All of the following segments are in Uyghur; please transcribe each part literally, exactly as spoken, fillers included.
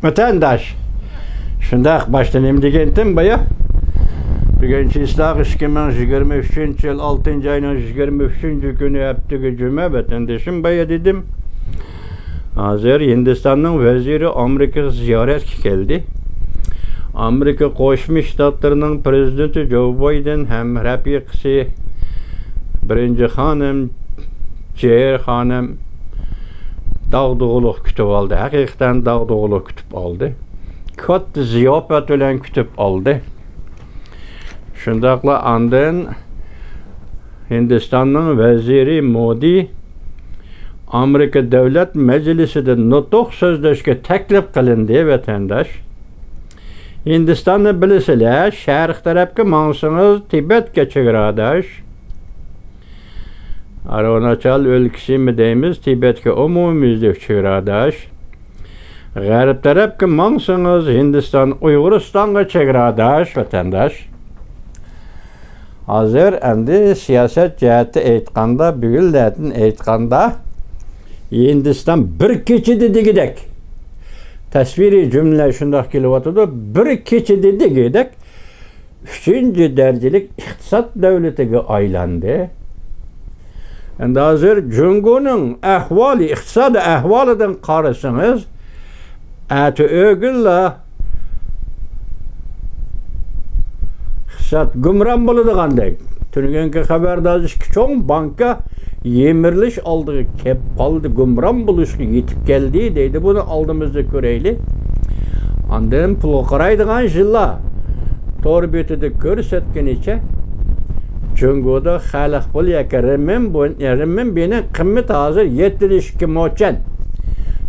ۋەتەنداش، شۇنداق، باشتا نېمە دېگەنتىم بايا؟ بۈگۈن چىسلاق، ئىككى مىڭ يىگىرمە ئۈچىنچى يىل ئالتىنچى ئاينىڭ يىگىرمە ئۈچىنچى كۈنى، ھەپتىگە جۈمە، ۋەتەندىشىم، بايا دېدىم. ھازىر ھىندىستاننىڭ ۋەزىرى ئامېرىكىغا زىيارەتكە كەلدى. ئامېرىكا قوشما شتاتلىرىنىڭ پىرېزىدېنتى جو بايدېن ھەم رەپىقىسى بىرىنچى خانىم جېير خانىم داغدۇغىلىق كۈتۈۋالدى. ھەقىقەتەن داغدۇغىلىق كۈتۈپ ئالدى. كاتتا زىياپەت بىلەن كۈتۈپ ئالدى. شۇنداقلا ئاندىن ھىندىستاننىڭ ۋەزىرى مودى ئامېرىكا دۆلەت مەجلىسىدە نۇتۇق سۆزلەشكە تەكلىپ قىلىندى، ۋەتەنداش. ھىندىستاننى بىلىسىلەر، شەرق تەرەپكە ماڭسىڭىز، تىبەتكە چېگراداش. ئارۇناچال ئۆلكىسىمۇ دەيمىز، تىبەتكە ئومۇميۈزلۈك چېگراداش. غەرب تەرەپكە ماڭسىڭىز، ھىندىستان ئۇيغۇرىستانغا چېگراداش، ۋەتەنداش. ھازىر ئەمدى سىياسەت جەھەتتە ئېيتقاندا، بۈگۈنلەردىن ئېيتقاندا، ھىندىستان بىر كېچىدە دېگۈدەك، تەسۋىرىي جۈملە شۇنداق كېلىۋاتىدۇ، بىر كېچىدە دېگۈدەك ئۈچىنچى دەرىجىلىك ئىقتىساد دۆلىتىگە ئايلاندى. ئەمدى ھازىر جۇڭگونىڭ ئەھۋالى، ئىقتىسادىي ئەھۋالىدىن قارىسىڭىز، ئەتە ئۆگۈنلا ئىقتىساد گۇمران بولىدىغاندەك. تۈنۈگۈنكى خەۋەردە ئىككى چوڭ بانكا يىمىرىلىش ئالدىغا كەپ قالدى، گۇمران بولۇشقا يېتىپ كەلدى دەيدۇ. بۇنى ئالدىمىزدا كۆرەيلى. ئاندىن پۇلغا قارايدىغان يىللار تور بېتىدە كۆرسەتكىنىچە، جۇڭگودا خەلق پۇلى ياكى رېنمىن بو-، رېنمىنبىنىڭ قىممىتى ھازىر يەتتىدە ئىككى موچەن.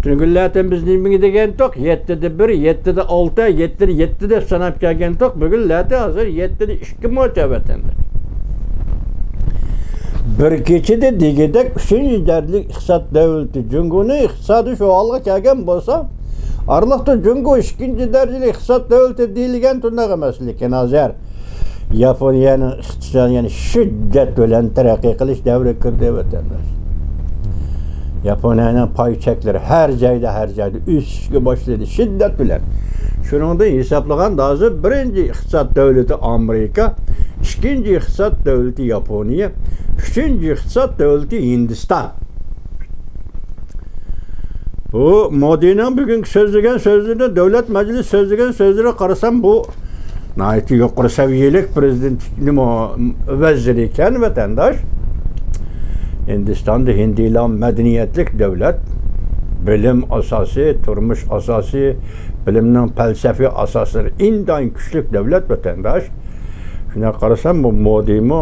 تۈنۈگۈنلەردىن بىز نېمىگە دېگەنتۇق؟ يەتتىدە بىر، يەتتىدە ئالتە، يەتتىدە يەتتە دەپ ساناپ كەلگەنتۇق. بۈگۈنلەردە ھازىر يەتتىدە ئىككى موچەن، ۋەتەنداش. بىر كېچىدە دېگۈدەك ئۈچىنچى دەرىجىلىك ئىقتىساد دۆلىتى جۇڭگونىڭ ئىقتىسادى شۇ ھالغا كەلگەن بولسا، ئارىلىقتا جۇڭگو ئىككىنچى دەرىجىلىك ئىقتىساد دۆلىتى دېيىلگەن تۇرناق ئەمەس. لېكىن ھازىر ياپونىيەنىڭ ئىقتىسادى يەنە شىددەت بىلەن تەرەققىي قىلىش دەۋرىگە كىردى، ۋەتەنداش. ياپونىيەنىڭ پاي چەكلىرى ھەر جايدا، ھەر جايدا ئۆسۈشكە باشلىدى شىددەت بىلەن. شۇنىڭدىن ھېسابلىغاندا، ھازىر بىرىنچى ئىقتىساد دۆلىتى ئامېرىكا، ئىككىنچى ئىقتىساد دۆلىتى ياپونىيە، ئۈچىنچى ئىقتىساد دۆلىتى ھىندىستان. بۇ مودىنىڭ بۈگۈنكى سۆزلىگەن سۆزلىرىنى، دۆلەت مەجلىسى سۆزلىگەن سۆزلىرىگە قارىسام، بۇ ناھايىتى يۇقىرى سەۋىيەلىك پىرېزىدېنت، نېمە، ۋەزىر ئىكەن، ۋەتەنداش. ھىندىستاندا ھىندىيلار مەدەنىيەتلىك دۆلەت، بىلىم ئاساسى، تۇرمۇش ئاساسى، بىلىمنىڭ پەلسەپىي ئاساسلىرى ئىنتايىن كۈچلۈك دۆلەت، ۋەتەنداش. شۇنداق قارىسام، بۇ مودىمۇ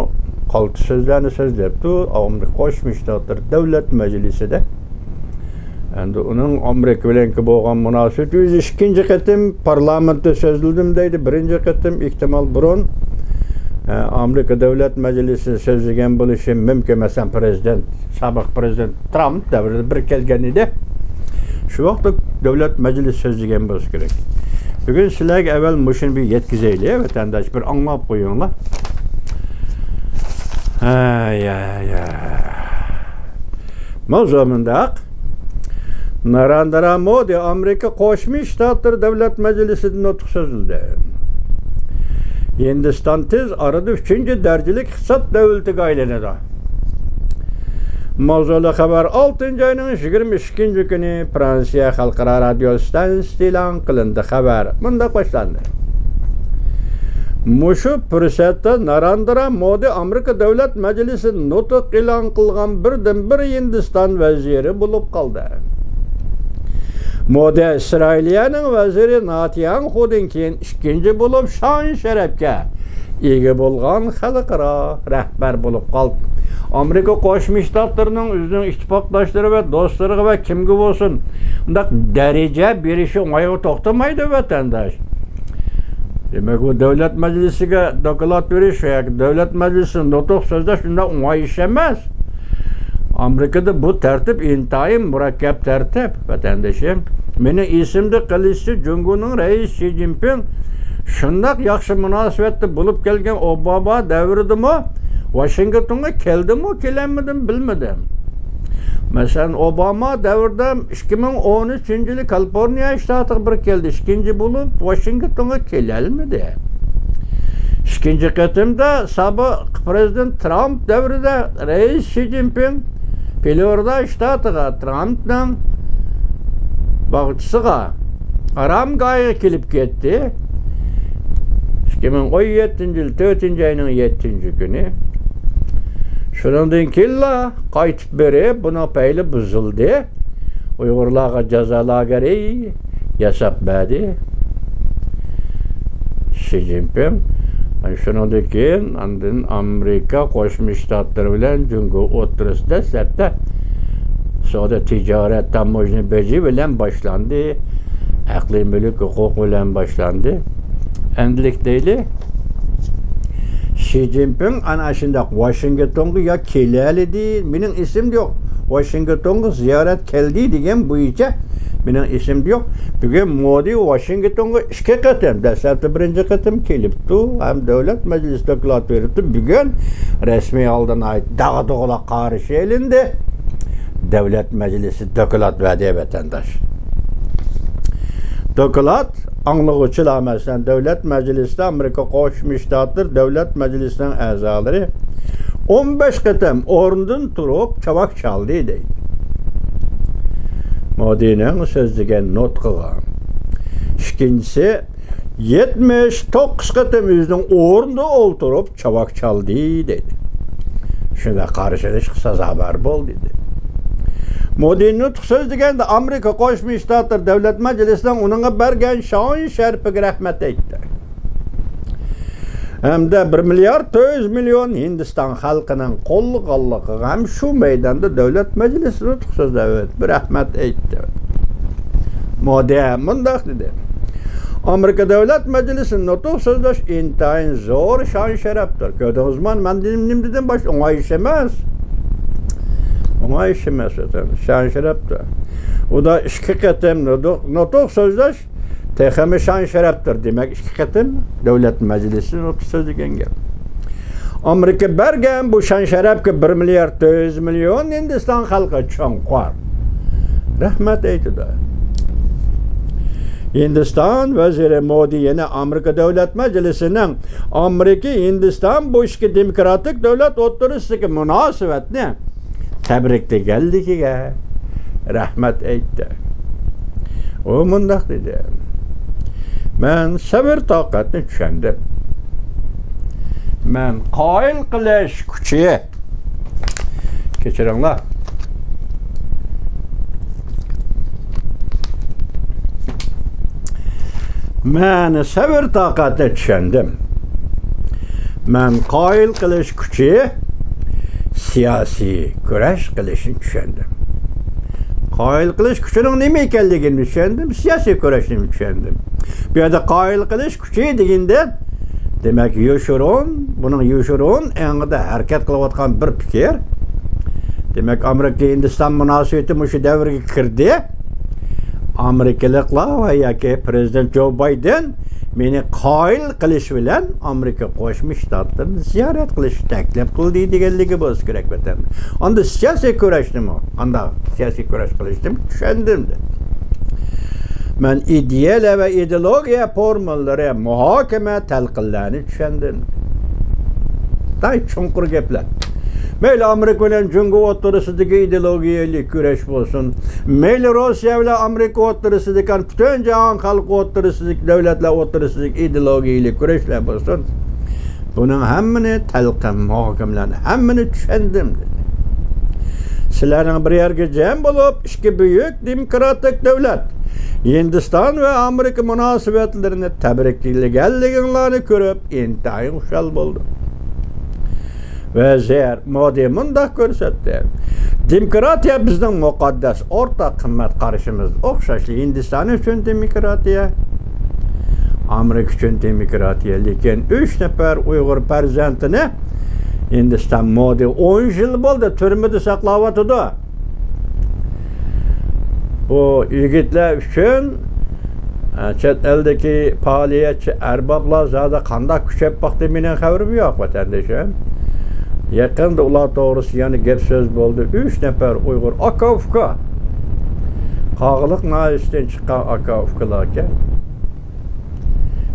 قالتىس سۆزلەرنى سۆزلەپتۇ. ئامېرىكا قوشما شتاتلىرى دۆلەت مەجلىسىدە. ئەمدى ئۇنىڭ ئامېرىكا بىلەنكى بولغان مۇناسىۋىتى، ئۆزى ئىككىنچى قېتىم پارلامېنتتا سۆزلىدىم دەيدۇ. بىرىنچى قېتىم ئېھتىمال بۇرۇن، ئە، ئامېرىكا دۆلەت مەجلىسىدە سۆزلىگەن بولۇشى مۇمكىن. مەسىلەن، پىرېزىدېنت، سابىق پىرېزىدېنت ترامپ دەۋرىدە بىر كەلگەن ئىدى. شۇ ۋاقىتتا دۆلەت مەجلىسى سۆزلىگەن بولسا كېرەك. بۈگۈن سىلەرگە ئەۋۋەل مۇشۇنى بىر يەتكۈزەيلى، ۋەتەنداش، بىر ئاڭلاپ قويۇڭلار. ھەي، ھەي، ھەي. ماۋزۇ مۇنداق. ناراندرا مودى ئامېرىكا قوشما شتاتلىرى دۆلەت مەجلىسىدە نۇتۇق سۆزلىدى. ھىندىستان تېز ئارىدا ئۈچىنچى دەرىجىلىك ئىقتىساد دۆلىتىگە ئايلىنىدۇ. ماۋزۇلۇق خەۋەر ئالتىنچى ئاينىڭ يىگىرمە ئىككىنچى كۈنى فرانسىيە خەلقئارا رادىيو ستانسىيەسىدە ئېلان قىلىندى. خەۋەر مۇنداق باشلاندى. مۇشۇ پۇرسەتتە ناراندرا مودى ئامېرىكا دۆلەت مەجلىسىدە نۇتۇق ئېلان قىلغان بىردىنبىر ھىندىستان ۋەزىرى بولۇپ قالدى. مودى ئىسرائىلىيەنىڭ ۋەزىرى ناتانياھۇدىن كېيىن ئىككىنچى بولۇپ شان-شەرەپكە ئىگە بولغان خەلقئارا رەھبەر بولۇپ قالدى. ئامېرىكا قوشما شتاتلىرىنىڭ ئۆزىنىڭ ئىتتىپاقداشلىرى ۋە دوستلىرىغا ۋە كىمگە بولسۇن، بۇنداق دەرىجە بېرىشى ئوڭايغا توختىمايدۇ، ۋەتەنداش. دېمەك، بۇ دۆلەت مەجلىسىگە دوكلات بېرىش ياكى دۆلەت مەجلىسىدە نۇتۇق سۆزلەش شۇنداق ئوڭاي ئىش ئەمەس. ئامېرىكىدا بۇ تەرتىپ ئىنتايىن مۇرەككەپ تەرتىپ، ۋەتەندىشىم. مېنىڭ ئېسىمدە قېلىشىچە، جۇڭگونىڭ رەئىسى شى جىنپىڭ شۇنداق ياخشى مۇناسىۋەتتە بولۇپ كەلگەن ئوباما دەۋرىدىمۇ، ۋاشىنگتونغا كەلدىمۇ، كېلەلمىدىمۇ بىلمىدىم. مەسىلەن، ئوباما دەۋرىدە ئىككى مىڭ ئون ئۈچىنچى يىلى كالىفورنىيە شتاتىغا بىر كەلدى، ئىككىنچى بولۇپ ۋاشىنگتونغا كېلەلمىدى. ئىككىنچى قېتىمدا سابىق پرېزىدېنت ترامپ دەۋرىدە رەئىس شى جىنپىڭ فلورىدا شتاتىغا، ترامپنىڭ باغچىسىغا، ئارامگاھىغا كېلىپ كەتتى. ئىككى مىڭ ئون يەتتىنچى يىل تۆتىنچى ئاينىڭ يەتتىنچى كۈنى. شۇنىڭدىن كېيىنلا قايتىپ بېرىپ، بۇنىڭ پەيلى بۇزۇلدى. ئۇيغۇرلارغا جازا لاگېرى ياساپ بەردى شى جىنپىڭ. شۇنىڭدىن كېيىن ئاندىن ئامېرىكا قوشما شتاتلىرى بىلەن جۇڭگو ئوتتۇرىسىدا دەسلەپتە سودا تىجارەت تاموژنا بېجى بىلەن باشلاندى. ئەقلىي مۈلۈك ھوقۇق بىلەن باشلاندى. ئەمدىلىك دەيلى، شى جىنپىڭ ئەنە شۇنداق ۋاشىنگتونغا يا كېلەلىدى، مېنىڭ ئېسىمدە يوق. ۋاشىنگتونغا زىيارەت كەلدى دېگەن بويىچە مېنىڭ ئېسىمدە يوق. بۈگۈن مودى ۋاشىنگتونغا ئىككى قېتىم، دەسلەپتە بىرىنچى قېتىم كېلىپتۇ، ھەم دۆلەت مەجلىسىدە دوكلات بېرىپتۇ. بۈگۈن رەسمىي ھالدا ناھايىتى داغدۇغىلا قارشى ئېلىندى. دۆلەت مەجلىسى دوكلات بەردى، ۋەتەنداش. دوكلات ئاڭلىغۇچىلار، مەسىلەن، دۆلەت مەجلىسىدە ئامېرىكا قوشما شتاتلىرى دۆلەت مەجلىسىنىڭ ئەزالىرى ئون بەش قېتىم ئورنىدىن تۇرۇپ چاۋاك چالدى دەيدۇ. مودىنىڭ سۆزلىگەن نۇتقىغا. ئىككىنچىسى، يەتمىش توققۇز قېتىم ئۆزىنىڭ ئورنىدا ئولتۇرۇپ چاۋاك چالدى دەيدۇ. شۇنداق قارشى ئېلىشقا سازاۋەر بولدى دەيدۇ. مودى نۇتۇق سۆزلىگەندە ئامېرىكا قوشما شتاتلىرى دۆلەت مەجلىسىنىڭ ئۇنىڭغا بەرگەن شان شەرىپىگە رەھمەت ئېيتتى. ھەمدە بىر مىليارد تۆت يۈز مىليون ھىندىستان خەلقىنىڭ قوللىغانلىقىغا ھەم شۇ مەيداندا دۆلەت مەجلىسى نۇتۇق سۆزلەپ ئۆتۈپ رەھمەت ئېيتتى. مودى مۇنداق دېدى. ئامېرىكا دۆلەت مەجلىسى نۇتۇق سۆزلەش ئىنتايىن زور شان شەرەپتۇر. كۆردىڭىزمۇ، مەن نېمە، نېمە دېدىم باشتا؟ ئوڭاي ئىش ئەمەس. ئوڭاي ئىش ئەمەس، ۋەتەن. شان شەرەپتۇر. ئۇدا ئىككى قېتىم نۇتۇق، نۇتۇق سۆزلەش تېخىمۇ شان شەرەپتۇر. دېمەك، ئىككى قېتىم دۆلەت مەجلىسى نۇتۇق سۆزلىگەن گەپ. ئامېرىكا بەرگەن بۇ شان شەرەپكە بىر مىليارد تۆت يۈز مىليون ھىندىستان خەلقى چوڭقۇر رەھمەت ئېيتىدۇ. ھىندىستان ۋەزىرى مودى يەنە ئامېرىكا دۆلەت مەجلىسىنىڭ ئامېرىكا ھىندىستان بۇ ئىككى دېموكراتىك دۆلەت ئوتتۇرىسىدىكى مۇناسىۋەتنى تەبرىكلىگەنلىكىگە رەھمەت ئېيتتى. ئۇ مۇنداق دېدى. مەن سەۋر تاقەتنى چۈشەندىم. مەن قايىل قىلىش كۈچى. كەچۈرۈڭلار. مەن سەۋر تاقەتنى چۈشەندىم. مەن قايىل قىلىش كۈچى سىياسىي كۈرەش قىلىشنى چۈشەندىم. قايىل قىلىش كۈچىنىڭ نېمە ئىكەنلىكىنى چۈشەندىم، سىياسىي كۈرەشنى چۈشەندىم. بۇ يەردە قايىل قىلىش كۈچى دېگەندە، دېمەك، يوشۇرۇن، بۇنىڭ يوشۇرۇن ئېڭىدا ھەرىكەت قىلىۋاتقان بىر پىكىر. دېمەك، ئامېرىكا ھىندىستان مۇناسىۋىتى مۇشۇ دەۋرگە كىردى. ئامېرىكىلىقلار ۋە ياكى پرېزىدېنت جو بايدېن مېنى قايىل قىلىش بىلەن ئامېرىكا قوشما شتاتلىرىنى زىيارەت قىلىشنى تەكلىپ قىلدى دېگەنلىكى بولسا كېرەك، ۋەتەندە. ئاندا سىياسىي كۈرەشنىمۇ، ئاندا سىياسىي كۈرەش قىلىشنىمۇ چۈشەندىم، دېدى. مەن ئىدىيەلەر ۋە ئىدېئولوگىيە فورمۇلىلىرى، مۇھاكىمە، تەلقىنلەرنى چۈشەندىم. ناھايىتى چوڭقۇر گەپلەر. مەيلى ئامېرىكا بىلەن جۇڭگو ئوتتۇرىسىدىكى ئىدېئولوگىيەلىك كۈرەش بولسۇن، مەيلى روسىيە بىلەن ئامېرىكا ئوتتۇرىسىدىكى، پۈتۈن جاھان خەلقى ئوتتۇرىسىدىكى، دۆلەتلەر ئوتتۇرىسىدىكى ئىدېئولوگىيەلىك كۈرەشلەر بولسۇن، بۇنىڭ ھەممىنى تەلقىن، مۇھاكىمىلەرنى ھەممىنى چۈشەندىم، دېدى. سىلەرنىڭ بىر يەرگە جەم بولۇپ، ئىككى بۈيۈك دېموكراتىك دۆلەت، ھىندىستان ۋە ئامېرىكا مۇناسىۋەتلىرىنى تەبرىكلىگەنلىكىڭلارنى كۆرۈپ، ئىنتايىن خۇشال بولدۇم. ۋەزىر مودى مۇنداق كۆرسەتتى. دېموكراتىيە بىزنىڭ مۇقەددەس ئورتاق قىممەت قارىشىمىز ئوخشاش. ھىندىستان ئۈچۈن دېموكراتىيە، ئامېرىكا ئۈچۈن دېموكراتىيە. لېكىن ئۈچ نەپەر ئۇيغۇر پەرزەنتىنى ھىندىستان مودى ئون يىل بولدى تۈرمىدە ساقلاۋاتىدۇ. بۇ يىگىتلەر ئۈچۈن، ئە، چەت ئەلدىكى پائالىيەتچى ئەربابلار زادى قانداق كۈچەپ باقتى، مېنىڭ خەۋىرىم يوق، ۋەتەندىشىم. يېقىندا ئۇلار توغرىسىدا يەنە گەپ سۆز بولدى. ئۈچ نەپەر ئۇيغۇر ئاكا-ئۇكا. قاغىلىق ناھىيەسىدىن چىققان ئاكا-ئۇكىلاركەن.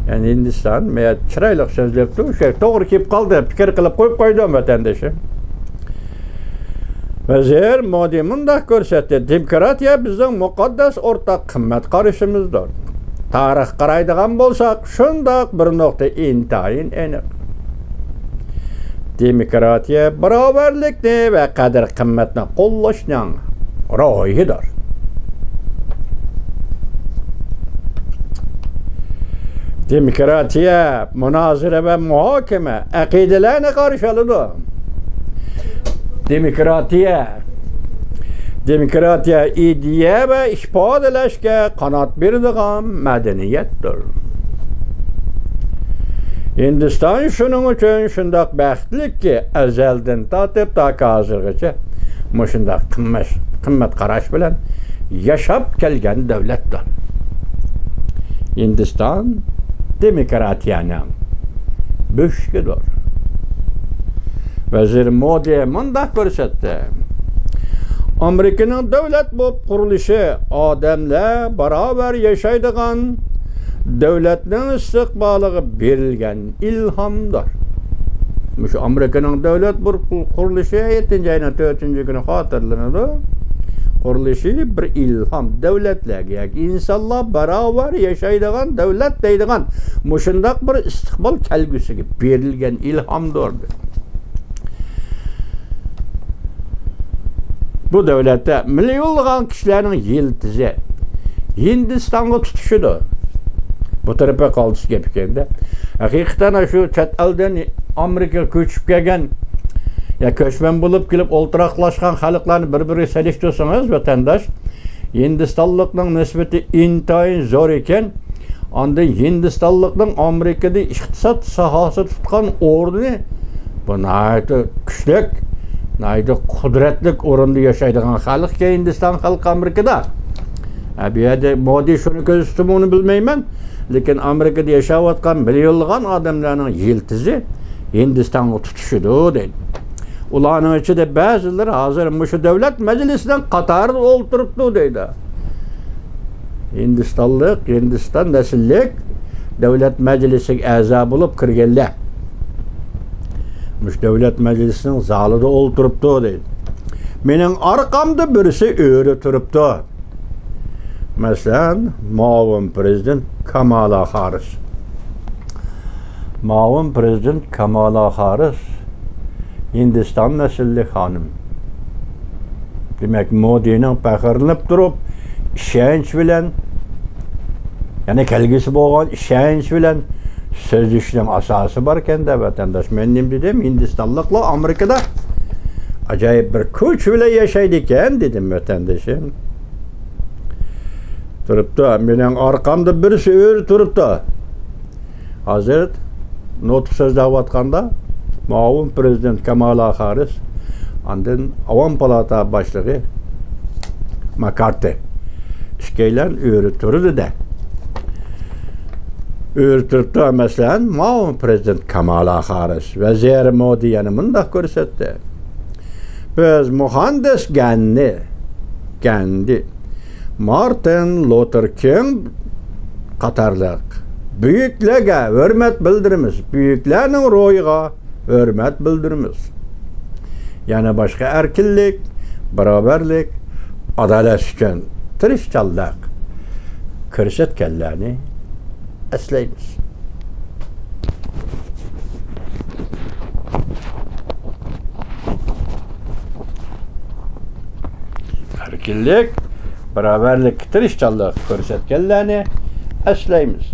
يەنى ھىندىستان، مەن چىرايلىق سۆزلەپتۇ، شۇ توغرا كېلىپ قالدى، پىكىر قىلىپ قويۇپ قويدۇم ۋەتەندىشىم. ۋەزىر مودى مۇنداق كۆرسەتتى، دېموكراتىيە بىزنىڭ مۇقەددەس ئورتاق قىممەت قارىشىمىزدۇر. تارىخقا قارايدىغان بولساق، شۇنداق بىر نۇقتا ئىنتايىن ئېنىق. دېموكراتىيە باراۋەرلىكنى ۋە قەدىر-قىممەتنى قوللاشنىڭ روھىدۇر. دېموكراتىيە مۇنازىرە ۋە مۇھاكىمە، ئەقىدىلەرنى قارشى ئالىدۇ. دېموكراتىيە، دېموكراتىيە ئىدىيە ۋە ئىپادىلەشكە قانات بېرىدىغان مەدەنىيەتتۇر. ھىندىستان شۇنىڭ ئۈچۈن شۇنداق بەختلىككى، ئەزەلدىن تارتىپ تاكى ھازىرغىچە مۇشۇنداق قىممەت، قىممەت قاراش بىلەن ياشاپ كەلگەن دۆلەتتۇر. ھىندىستان دېموكراتىيەنىڭ بۆشۈكىدۇر. ۋەزىر مودى مۇنداق كۆرسەتتى، ئامېرىكىنىڭ دۆلەت بولۇپ قۇرۇلۇشى ئادەملەر باراۋەر ياشايدىغان دۆلەتنىڭ ئىستىقبالىغا بېرىلگەن ئىلھامدۇر. مۇشۇ ئامېرىكىنىڭ دۆلەت بولۇپ قۇرۇلۇشى يەتتىنچى ئاينىڭ تۆتىنچى كۈنى خاتىرىلىنىدۇ. قۇرۇلۇشى بىر ئىلھام، دۆلەتلەرگە ياكى ئىنسانلار باراۋەر ياشايدىغان دۆلەت دەيدىغان مۇشۇنداق بىر ئىستىقبال كەلگۈسىگە بېرىلگەن ئىلھامدۇر. بۇ دۆلەتتە مىليونلىغان كىشىلەرنىڭ يىلتىزى ھىندىستانغا تۇتىشىدۇ. بۇ تەرىپى قالتىس گەپ ئىكەندە. ھەقىقەتەن شۇ چەت ئەلدىن ئامېرىكىغا كۆچۈپ كەلگەن يا كۆچمەن بولۇپ كېلىپ ئولتۇراقلاشقان خەلقلەرنى بىر-بىرىگە سېلىشتۇرسىڭىز، ۋەتەنداش، ھىندىستانلىقنىڭ نىسبىتى ئىنتايىن زور ئىكەن. ئاندىن ھىندىستانلىقنىڭ ئامېرىكىدا ئىقتىساد ساھەسىدە تۇتقان ئورنى، بۇ ناھايىتى كۈچلۈك، ناھايىتى قۇدرەتلىك ئورۇندا ياشايدىغان خەلق ئىكەن ھىندىستان خەلقى ئامېرىكىدا. ھە، بۇ يەردە مودى شۇنى كۆرسىتىپمۇ ئۇنى بىلمەيمەن، لېكىن ئامېرىكىدا ياشاۋاتقان مىليونلىغان ئادەملەرنىڭ يىلتىزى ھىندىستانغا تۇتىشىدۇ دەيدۇ. ئۇلارنىڭ ئىچىدە بەزىلىرى ھازىر مۇشۇ دۆلەت مەجلىسىنىڭ قاتارىدا ئولتۇرۇپتۇ دەيدۇ. ھىندىستانلىق، ھىندىستان نەسىللىك دۆلەت مەجلىسىگە ئەزا بولۇپ كىرگەنلەر مۇشۇ دۆلەت مەجلىسىنىڭ زالىدا ئولتۇرۇپتۇ دەيدۇ. مېنىڭ ئارقامدا بىرسى ئۆرە تۇرۇپتۇ. مەسىلەن، مۇئاۋىن پىرېزىدېنت كامالا خارىس. مۇئاۋىن پىرېزىدېنت كامالا خارىس ھىندىستان نەسىللىك خانىم. دېمەك، مودىنىڭ پەخىرلىنىپ تۇرۇپ، ئىشەنچ بىلەن، يەنى كەلگۈسى بولغان ئىشەنچ بىلەن سۆزلىشىشنىڭ ئاساسى باركەن-دە، ۋەتەنداش. مەن نېمە دېدىم؟ ھىندىستانلىقلار ئامېرىكىدا ئاجايىپ بىر كۈچ بىلەن ياشايدىكەن، دېدىم، ۋەتەندىشىم. تۇرۇپتۇ، مېنىڭ ئارقامدا بىرسى ئۆرە تۇرۇپتۇ. ھازىر نۇتۇق سۆزلەۋاتقاندا، مۇئاۋىن پىرېزىدېنت كامالا خارىس، ئاندىن ئاۋام پالاتا باشلىقى ماكارتى، ئىككىيلەن ئۆرە تۇرىدۇ-دە. ئۆرە تۇرۇپتۇ، مەسىلەن، مۇئاۋىن پىرېزىدېنت كامالا خارىس. ۋەزىر مودى يەنە مۇنداق كۆرسەتتى. بىز مۇھاندىس گەننى، گەندى، مارتىن لۇتېر كىڭ قاتارلىق بۈيۈكلەرگە ھۆرمەت بىلدۈرىمىز، بۈيۈكلەرنىڭ روھىغا ھۆرمەت بىلدۈرىمىز. يەنە باشقا ئەركىنلىك، باراۋەرلىك، ئادالەت ئۈچۈن تىرىشچانلىق كۆرسەتكەنلەرنى ئەسلەيمىز. ئەركىنلىك، باراۋەرلىككە تىرىشچانلىق كۆرسەتكەنلەرنى ئەسلەيمىز.